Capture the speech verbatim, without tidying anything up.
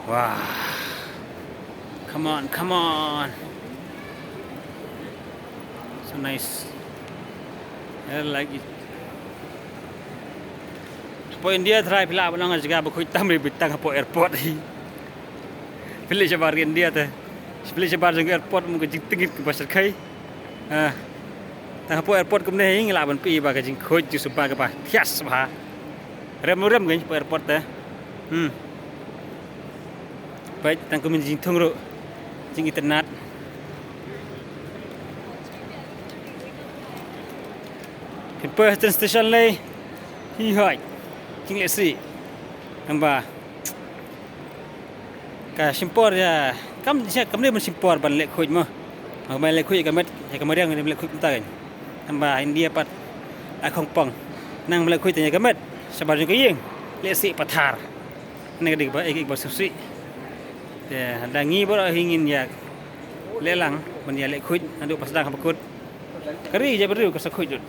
Wow. Come on, come on. So nice. I like it. Hapoh India trai phi lah ban long jaka ba khuid tam ri bitang hapoh airport hi. Phi leit shabar India te. Phi leit shabar jong airport mo ka jingtngit ka ba syrkhei. Ah. Tang hapoh airport kumne hi ngi lah ban phi ba ka jingkhuid ju suba ka ba thias ba. Rem rem ka hapoh airport te. Hmm. Peit tang kumne jingthung ruh. Jingitynnat. Pynpoi ha train station lei. Hi hoi. Jinglehsih. Tang ba ka shim por ïa kam, kam dei ban shim por ban leh khuid mo. Ban leh khuid ïa ka met, ïa ka mariang ban leh khuid mynta kan. Tang ba India pat la khongpong. Nang ban leh khuid ïa ka met shabar jong ka ïing. Lehsih pathar. Nang dei ba ek ek ba sipsih. Te da ngi baroh hi ngin ïa leh lang ban ïa leh khuid naduh ba sdang ha ba kut. Ka ri jait bynriew ka sa khuid lut.